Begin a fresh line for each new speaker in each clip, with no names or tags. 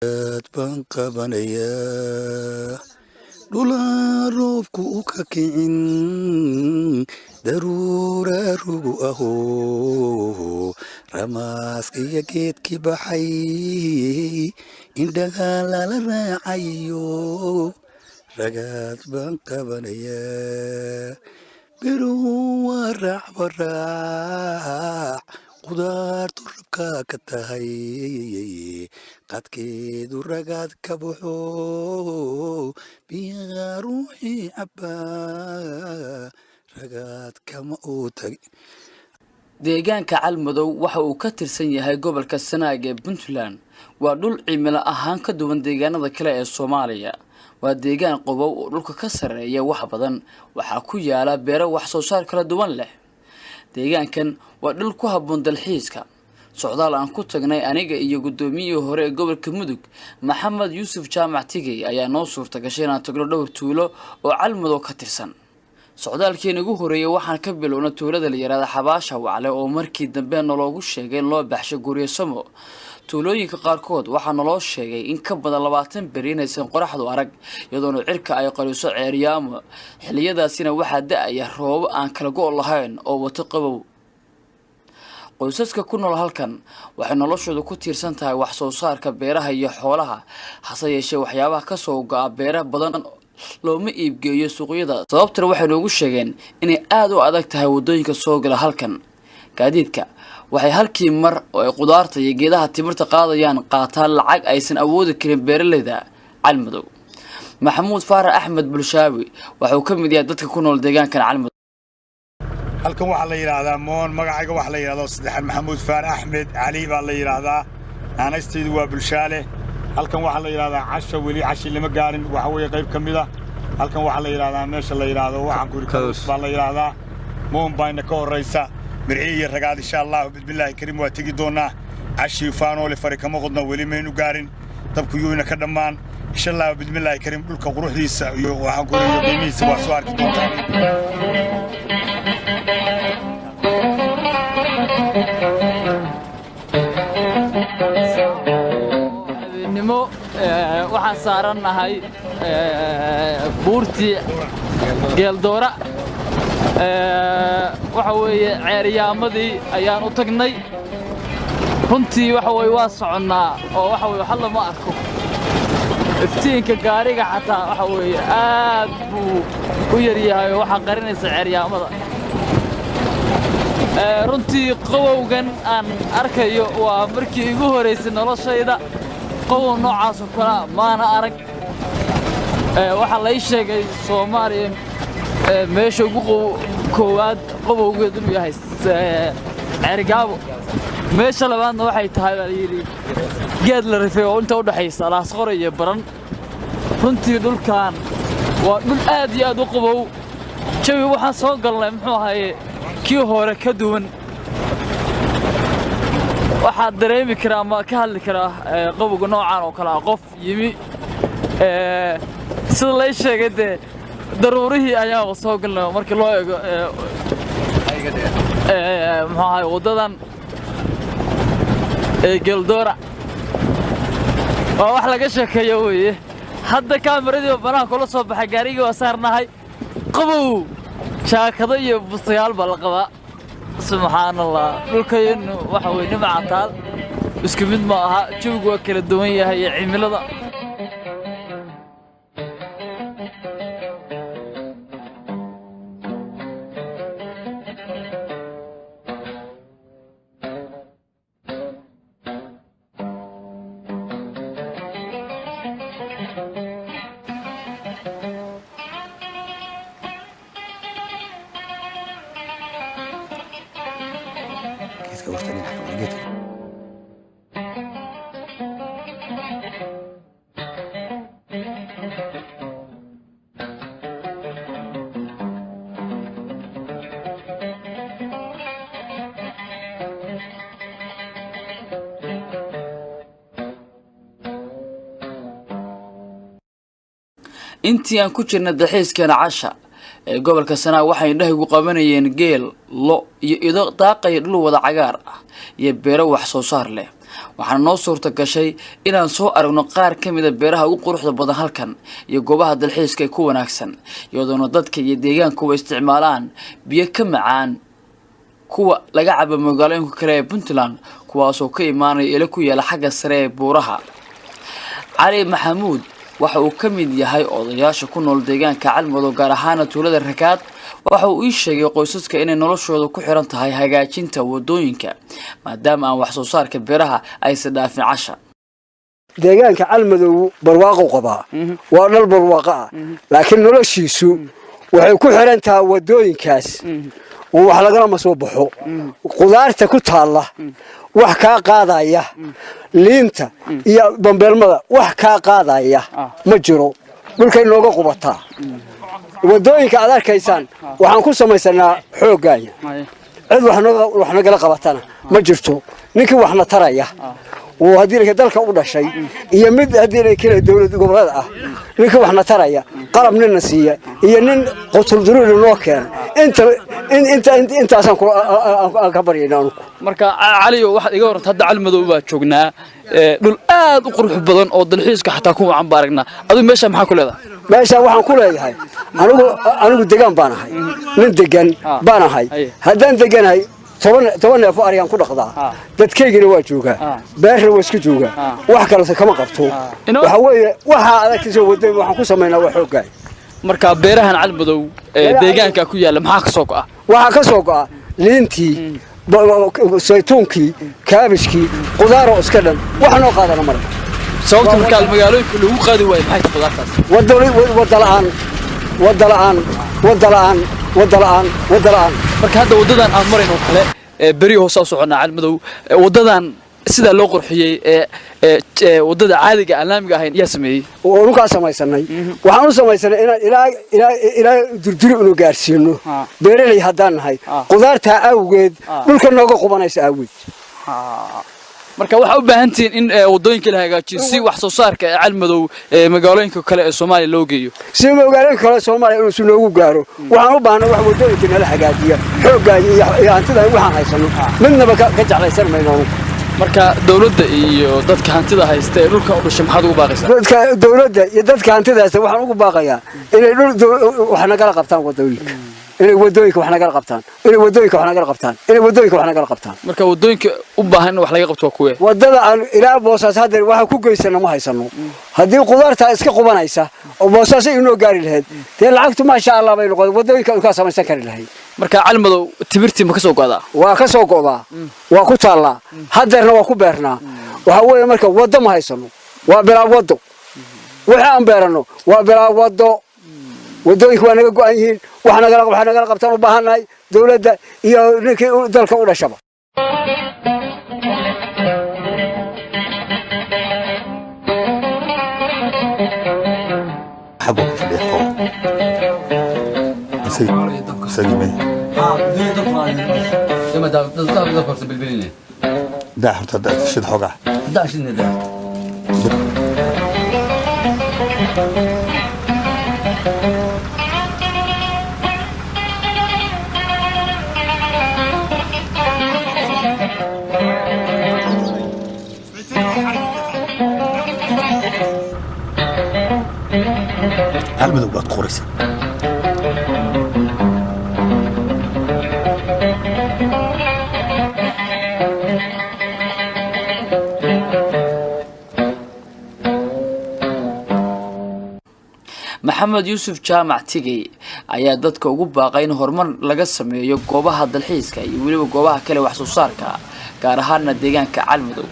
Baan qabanayaa dhulaan roobku u ka kicin, daruura rugu aho, ramaaska iyo geedkii baxay indhaha lala raacayo, ragaad baan qabanayaa. Beruhu waa raacba raac, qudaartu rabkaa ka tahay, qadkeedu ragaad ka baxo, biyaha ruuxii cabbaa ragaad kama uu tagi.
Deegaanka Calmadow waxa uu ka tirsan yahay gobolka Sanaag ee Puntland. Waa dhul cimilo ahaan ka duwan deegaanada kale ee Soomaaliya. Waa deegaan qabow oo dhulka ka sarreeya wax badan. Waxaa ku yaala beero wax soo saar kala duwan leh. Deegaankan waa dhul ku habboon dalxiiska. Socdaal aan ku tagnay aniga iyo guddoomiyihii hore ee gobolka Mudug, Maxamed Yuusuf Jaamac Tigey, ayaa noo suurta gashay inaan tagno dhowr tuulo oo Calmadow ka tirsan. Socdaalkiina ugu horreeyay waxaan ka bilownay tuulada la yidhaahda Xabaasha Wacle, oo markii dambe naloogu sheegay in loo baxsho Guryasamo. Tuulooyinka qaarkood waxaa naloo sheegay in ka badan 20 beri inaysan qoraxdu arag, iyadoona cirka ay qariso ceeryaamo. Xilliyadaasina waxaa da-aya roobo aan kala go' lahayn oo wato qabow. Qoysaska ku nool halkan waxay noloshooda ku tiirsan tahay wax soo saarka beeraha iyo xoolaha. Hase yeeshee, waxyaabaha kasoo go'a beera badan looma iibgeeyo suuqyada. Sababtana waxay noogu sheegeen inay aada u adag tahay waddooyinka soo gala halkan. Gaadiidka waxay halkii mar oo ay qudaarta iyo geedaha timirta qaadayaan qaataan lacag aysan awoodi karin beeraleyda Calmadow. Maxamuud Faarax Axmed Bulshaawi waxauu ka mid yahay dadka ku nool deegaankan Calmadow.
Halkan waxaa la yidhaahdaa Moon. Magacayga waxaa la yidhahdaa saddexaad Maxamuud Faarax Axmed Cali baa la yidhaahdaa, naanaystaydu waa Bulshaale. Halkan waxaa la yidhahdaa Casha, weli Cashi lama gaarin, waxa weeye qayb ka mid a. Halkan waxaa la yidhahdaa meesha la yidhaahdo waxaan ku yidhi baa la yidhaahdaa Moon baayna ka horraysa Mirci iyo Ragaad. Insha Allahu bismillaahi kariim waa tegi doonnaa Cashii. Faanoole fari kama qodna, weli maynu gaarin, dabku yuuna ka dhammaan. Insha Allahu bismillaahi kariim dhulka quruxdiisa iyo waxaan ku yidhi qiimihiisa waa soo arki doontaan.
Habeenimo waxaan saarannahay buurtii Geeldoora. Waxa weeye ceeryaamadii ayaan u tagnay. Runtii waxa weye waa soconnaa oo waxa weye wax lama arko, iftiinka gaariga xataa waxa weeye aad buu u yar yahay oo waxaa qarinaysa ceeryaamada. Runtii qawowgan aan arkayo waa markii igu horaysay noloshayda, qawow noocaasoo kalea maana arag. Waxaa lai sheegay Soomaaliya meesha ugu koowaad qawowgeed inuu yahay Ceerigaabo, meesha labaadna waxay tahay baa layidhi Geed la Rifay oo inta u dhexaysa Laasqoray iyo Baran. Runtii dhulkan waa dhul aad iyo aad u qabow. Jawi waxaan soo galnay muxuu ahaye kii hore ka duwan. Waxaad dareemi karaa ama ka hadli karaa qabowga noocan oo kale ah qof yimi. Sida lay sheegay dee daruurihii ayaaba soo galnay markii loo eego muxuu ahaye waddadan ee Geeldoora. Waa wax laga sheekeeyo weeye. Hadda kaamiradiiba banaanka kula soo baxay, gaarigii waa saarnahay, qabow, jaakado iyo bustayaal baa la qabaa. Subxaan Allah, dhulkaynu waxa weye nimca taal isku mid ma aha, jawigu waa kala duwan yahay iyo cimilada.
Geedka horta dhinaca kale, geedka.
Intii aan ku jirnay dalxiiskeena Casha ee gobolka Sanaa, waxay indhahaygu qabanayeen geel, lo iyo ido daaqaya dhul wada cagaar ah iyo beero wax soo saar leh. Waxaana noo suurta gashay inaan soo aragno qaar ka mida beeraha ugu quruxda badan halkan iyo goobaha dalxiiska ee ku wanaagsan, iyadoona dadka iyo deegaankuba isticmaalaan biyo ka macaan kuwa laga cabo magaalooyinka kale ee Puntland, kuwaasoo ka imaanaya ilo ku yaala xagga sare ee buuraha. Cali Maxamuud waxa uu ka mid yahay odayaasha ku nool deegaanka Calmadow, gaar ahaana tuulada Rakaad. Waxa uu ii sheegay qoysaska inay noloshooda ku xiran tahay hagaajinta wadooyinka, maadaama aan wax soo saarka beeraha aysan dhaafin casha.
Deegaanka Calmadow barwaaqo qabaa, waa dhal barwaaqo ah, laakiin noloshiisu waxay ku xiran tahay wadooyinkaas oo wax lagalama soo baxo. Qudaarta ku taalla wax kaa qaadaya, liinta iyo bambeelmada wax kaa qaadaya ma jiro, dhulkay nooga qubataa. Wadooyinka aad arkaysaan waxaan ku samaysanaa xooggaaya, cid wax nagala qabatana ma jirto. Ninkii waxna taraya oo haddii la dalka u dhashay iyo mid haddii la kale dowlad goboleed ah, ninkii waxna taraya qalab ninna siiya iyo nin qutul duruur noo keena, inta inta intaasaan aan ka baryayna anugu.
Marka Caliyo, waxaad iga warranta, hadda Calmadow baa joognaa, dhul aad u qurux badan oo dalxiiska xataa ku wacan baa aragnaa. Adigu meesha maxaa ku leedahay?
Meesha waxaan ku leeyahay anigu degaan baan ahay, nin degan baan ahay. Haddaan deganahay 10 neef oo ariyaan ku dhaqdaa, dadkaygina waa joogaa, beerna waa iska joogaa, wax kalese kama qabto. Waxa weeye waxaa adagtiisoo wadooyin waxaan ku samaynaa waa xooggaay.
Marka beerahan Calmadow ee deegaanka ku yaalla maxaa ka soo go'a?
Waxaa ka soo go'a liintii, saytuunkii, kaabishkii, qudaaroo iska dhan, wax noo qaadana male.
Sababta markaa magaalooyinka lagu qaadi waayo maxay tahay qudaartaas?
Wadda la'aan, wadda la'aan, wadda la'aan, wadda la'aan, wadda la'aan.
Marka hadda waddadan aan marayn oo kale ee beri hoose u soconnaa Calmadow, waddadan sidaa loo qurxiyey ee waddada caadiga aan laamiga ahayn yaa sameeyey?
Unukaa samaysanay. Waxaan u samaysanay inaan ilaa ilaa ilaa Durduri inu gaarsiino, beeraley haddaan nahay, qudaartaa awgeed dhulka nooga qubanaysa awgeed.
Marka waxaa u baahan tihiin in waddooyinka la hagaajiyo si wax soo saarka ee Calmadow ee magaalooyinka kale ee Soomaaliya loo geeyo.
Si magaalooyinka kale Soomaaliya inuu si noogu gaaro waxaan u baahnay wax waddooyinka nala hagaajiya. Xooggaa iyo hantida waxaan haysano midnaba ka jeclaysan mayno.
Marka dawladda iyo dadka hantida haysta ee dhulka u dhashay maxaad ugu baaqaysaa?
Dadka dawladda iyo dadka hantida haysta waxaan ugu baaqayaa inay dhul wax nagala qabtaan waddooyinka, inay waddooyinka wax nagala qabtaan, inay waddooyinka wax nagala qabtaan, inay waddooyinka wax nagala qabtaan.
Marka waddooyinka u baahan in wax laga qabto waa kuwee?
Waddada aan ilaa Boosaas hadda waxa ku geysana ma haysano. Haddii qudaartaa iska qubanaysa oo Boosaas ay inoo gaari lahayd, dee lacagtu maasha Allah bay noqon, waddooyinka kaa samaysan kari lahayd.
Marka Calmadow timirtii ma ka soo go'daa?
Waa ka soo go'daa, waa ku taallaa, haddeerna waa ku beernaa. Waxa weeye marka waddo ma haysano, waa bilaa waddo. Wixii aan beeranno waa bilaa waddo, waddooyinka waa naga go'an yihiin. Wax nagala wax nagala qabtaan u baahannahay dawladda iyo ninkii dalka u dhashaba.
Xaguu ku fadhiya xoolo isagii may daa horta shid xoogaa. Calmadow baad qoraysaa.
Maxamed Yuusuf Jaamac Tigey ayaa dadka ugu baaqay in horumar laga sameeyo goobaha dalxiiska iyo weliba goobaha kale wax soo saarka, gaar ahaana deegaanka Calmadow.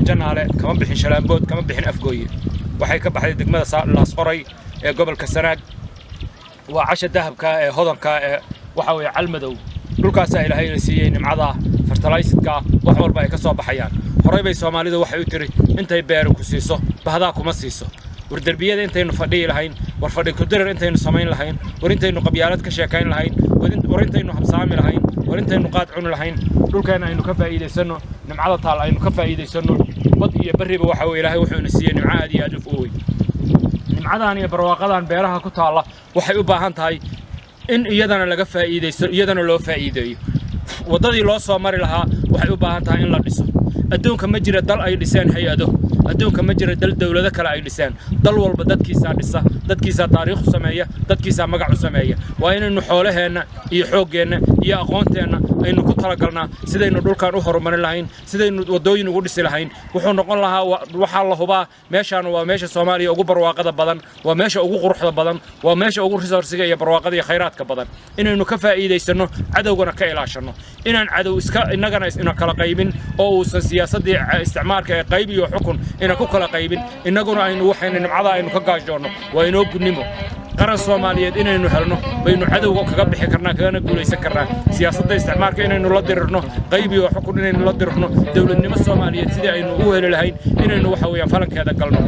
Janaale kama bixin, Shalaambood kama bixin, Afgooye waxay ka baxday degmada Laasqoray ee gobolka Sanaag. Waa casha dahabka ee hodanka ee waxa weeye Calmadow. Dhulkaasaa Ilaahayna siiyey nimcada fertilisidka, wax walba ay ka soo baxayaan. Horey bay Soomaalidu waxay u tiri, intay beeru ku siiso bahdaa kuma siiso. War derbiyada intaynu fadhiyi lahayn, war fadhi kudirar intaynu samayn lahayn, war intaynu qabyaalad ka sheekayn lahayn, war intaynu habsaami lahayn, war intaynu qaad cuni lahayn, dhulkeena aynu ka faa'iidaysanno, nimcada taal aynu ka faa'iidaysanno. Bad iyo barriba waxa uu Ilaahay wuxuuna siiyey nimco aad iyo aad u weyn. Nimcadan iyo barwaaqadan beeraha ku taalla waxay u baahan tahay in iyadana laga faa'iidaysto, iyadana loo faa'iideeyo. Waddadii loo soo mari lahaa waxay u baahan tahay in la dhiso. Adduunka ma jira dal ay dhiseen hay-ado, adduunka ma jira dal dowlado kale ay dhiseen. Dal walba dadkiisaa dhisa, dadkiisaa taariikhu sameeya, dadkiisaa magac u sameeya. Waa inaynu xoolaheenna iyo xooggeenna iyo aqoonteenna aynu ku talagalnaa sidaynu dhulkan u horumarin lahayn, sidaynu waddooyin ugu dhisi lahayn. Wuxuu noqon lahaa, waxaa la hubaa meeshaan waa meesha Soomaaliya ugu barwaaqada badan, waa meesha ugu quruxda badan, waa meesha ugu resource-iga iyo barwaaqada iyo khayraadka badan. Inaynu ka faa'iidaysano, cadowgana ka ilaashanno, inaan cadow iska innagana ina kala qaybin oo uusan siyaasaddii isticmaalka ee qayb iyo xukun ina ku kala qaybin, innaguna aynu waxaynu nimcada aynu ka gaajoonno. Waa inoo gunnimo. Qaran Soomaaliyeed inaynu helno baynu cadowga kaga bixi karnaa, kagana guulaysan karnaa. Siyaasadda isticmaalka inaynu la dirirno, qayb iyo xukun inaynu la dirirno, dowladnimo Soomaaliyeed sidii aynu u heli lahayn inaynu waxa weeyaan falankeeda galno.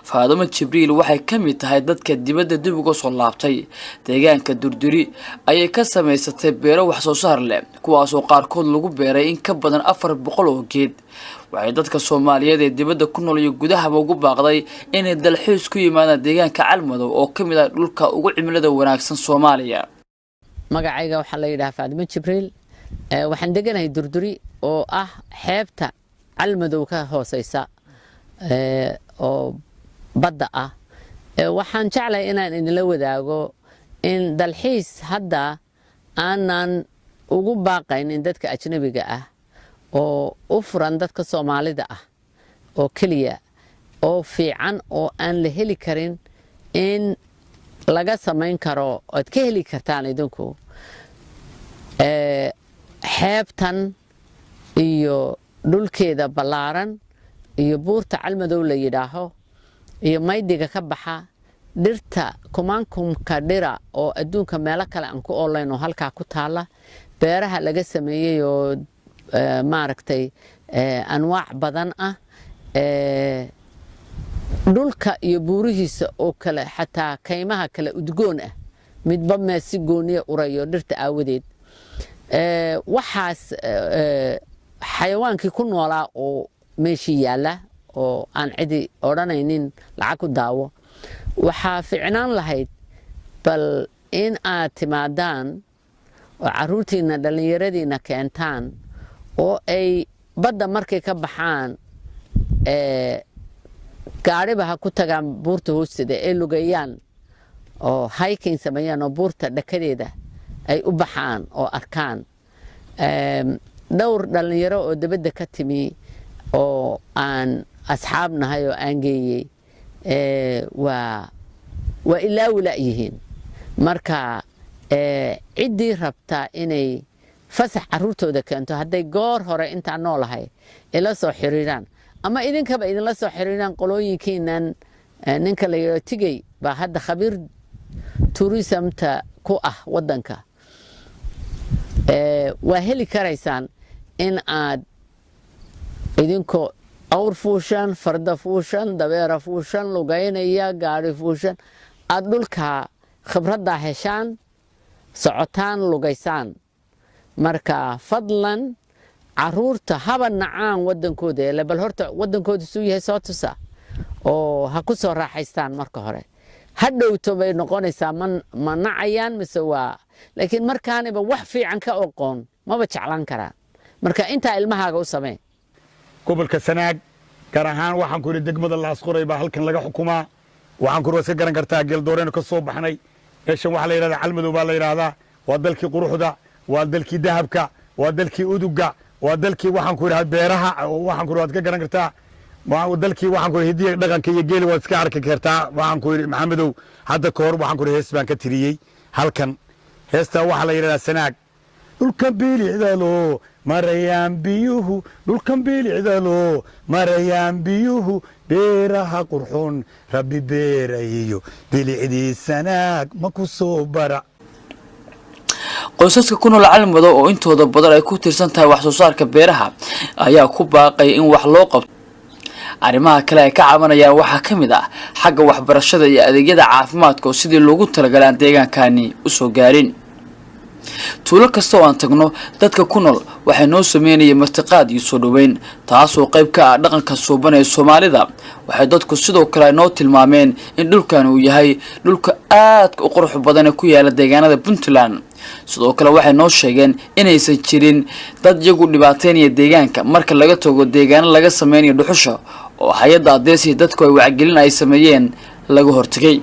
Faadumo Jibriil waxay ka mid tahay dadka dibadda dib uga soo laabtay. Deegaanka Durduri ayay ka samaysatay beero wax soo saar leh, kuwaasoo qaarkood lagu beeray in ka badan 400 oo geed. Waxay dadka Soomaaliyeed ee dibadda ku nool iyo gudahaba ugu baaqday inay dalxiis ku yimaadaan deegaanka Calmadow oo ka mid ah dhulka ugu cimilada wanaagsan Soomaaliya.
Magacayga waxaa la yidhahaa Faadimo Jibriil. Waxaan deganahay Durduri oo ah xeebta Calmadow ka hooseysa oo badda ah. Waxaan jeclahay inaan idinla wadaago in dalxiis hadda aanan ugu baaqaynin dadka ajnabiga ah, oo u furan dadka Soomaalida ah oo keliya, oo fiican oo aan la heli karin in laga samayn karo oad ka heli kartaan idinku xeebtan iyo dhulkeeda ballaaran iyo buurta Calmadow la yidhaaho iyo maydiga ka baxa, dhirta kumaankumka dhira oo adduunka meelo kale aan ku oolayn oo halkaa ku taalla, beeraha laga sameeyey oo maaragtay anwaac badan ah, dhulka iyo buurihiisa oo kale, xataa kaymaha kale udgoon ah, midba mee si gooniya urayo dhirta aawadeed. Waxaas xayawaankii ku noolaa oo meeshii yaalla oo aan cidi odhanaynin lacag ku daawo. Waxaa ficnaan lahayd bal in aad timaadaan oo caruurtiinna dhallinyaradiinna keentaan oo ay badda markay ka baxaan gaadhiba ha ku tagaan buurta hoosteeda, ay lugeeyaan oo hiking sameeyaan oo buurta dhakadeeda ay u baxaan oo arkaan. Dhowr dhallinyaro oo dibadda ka timi oo aan asxaab nahay oo aan geeyey waa ilaawi la'yihiin. Marka ciddii rabtaa inay fasax caruurtooda keento, hadday goor hore intaan noolahay ila soo xiriiraan ama idinkaba idinla soo xiriiraan qolooyinkiinan, ninka la yidhaho Tigey baa hadda khabiir tourismta ku ah waddanka, waa heli karaysaan in aad idinkoo awr fuushan, farda fuushan, dabeera fuushan, lugaynaya, gaari fuushan, aad dhulka khibraddaa heshaan, socotaan, lugaysaan. Marka fadlan caruurta haba nacaan waddankooda ele, bal horta waddankooda suu yahay soo tusa oo ha ku soo raaxaystaan marka hore. Ha dhowto bay noqonaysaa ma nacayaan mise waa, laakiin markaaniba wax fiican ka oqoon maba jeclaan karaan. Marka intaa ilmahaaga u samee.
Gobolka Sanaag, gaar ahaan waxaan ku yidhi degmada Laasqoray baa halkan laga xukumaa. Waxaan ku iska garan kartaa Geeldooreynu ka soo baxnay. Meeshan waxaa la yidhahdaa Calmadow baa la yidhaahdaa. Waa dalkii quruxda, waa dalkii dahabka, waa dalkii uduga, waa dalkii, waxaan ku idhaha, beeraha. Waxaan ku waad ka garan kartaa dalkii, waxaan ku hidiya dhaqanka iyo geeli waad iska arki kartaa. Waxaan ku yidhi, Maxamedow, hadda ka hor, waxaan ku yidhi, hees baan ka tiriyey halkan. Heestaa waxaa la yidhahdaa Sanaag. Dhulkan bilicdalo marayaan biyuhu, dhulkan bilicdalo marayaan biyuhu, beeraha qurxoon Rabbi beerayo, bilicdii Sanaag ma ku soo bara.
Qoysaska ku nool Calmadow oo intooda badan ay ku tiirsan tahay wax soo saarka beeraha ayaa ku baaqay in wax loo qabto. Arrimaha kale ay ka cabanayaan waxaa ka mid ah xagga waxbarashada iyo adeegyada caafimaadka oo sidii loogu talagalay aan deegaankani usoo gaarin. Tuulo kasta oo aan tagno, dadka ku nool waxay noo sameynayeen martiqaad iyo soo dhoweyn, taasoo qayb ka ah dhaqanka suuban ee Soomaalida. Waxay dadku sidoo kale noo tilmaameen in dhulkan uu yahay dhulka aadka u qurux badan ee ku yaala deegaanada Puntland. Sidoo kale waxay noo sheegeen inaysan jirin dad iyagu dhibaateynaya deegaanka, marka laga tago deegaano laga sameynayo dhuxusha oo hay-adda adeesiya dadku ay wacgelin ay sameeyeen laga hortegay.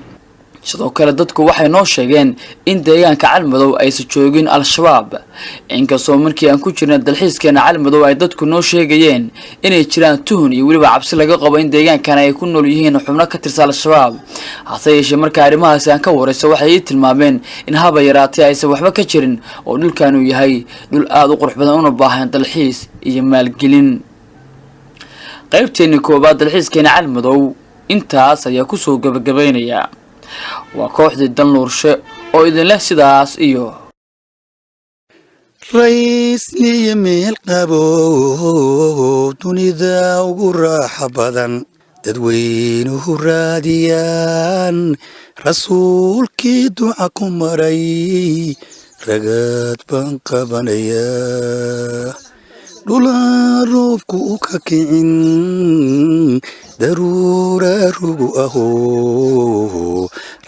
Sidoo kale dadku waxay noo sheegeen in deegaanka Calmadow aysan joogin Al-Shabaab, inkastoo markii aan ku jirna dalxiiskeena Calmadow ay dadku noo sheegayeen inay jiraan tuhun iyo weliba cabsi laga qabo in deegaankan ay ku nool yihiin xubno ka tirsan Al-Shabaab. Hase yeeshee, marka arrimahaasi aan ka warayso, waxay ii tilmaameen in haba yaraatee aysan waxba ka jirin oo dhulkan uu yahay dhul aada u qurux badan una baahan dalxiis iyo maalgelin. Qaybteeni koowaad dalxiiskeena Calmadow intaas ayaa kusoo gabagabaynaya. Waa kooxdii Dalnuurshe oo idinleh sidaas iyo
Raysniyo meel qabow, dunida ugu raaxa badan, dadweynuhu raadiyaan, rasuulkii duca ku maray, ragaad baan qabanayaa. Dhulaan roobku u ka kicin, daruura rugu aho,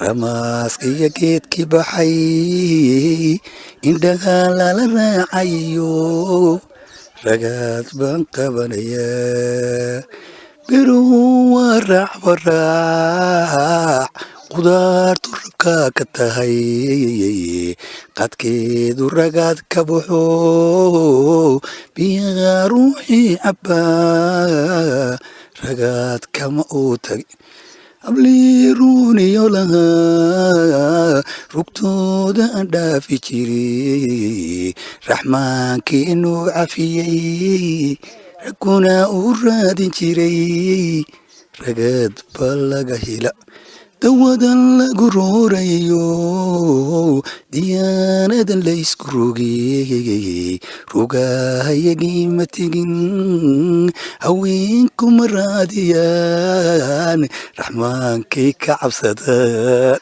ramaaskiyo geedkii baxay indhaha lala raacayo, ragaad baan qabanayaa. Beruhu waa raac baraac, qudaartu rabkaa ka tahay, qadkeedu ragaad ka baxo, biyaha ruuxii cabbaa ragaad kama uu tag. Hablii ruuniyo lahaa rugtooda aan dhaafi jiray, Raxmaankii inuu cafiyey, ragguna uu raadin jiray, ragaad baa laga hela. Dawadan lagu roorayo, diyaanadan laysku rogey, rugahayagii ma tegin, haweenku ma raadiyaan, Raxmaankay ka cabsadaan.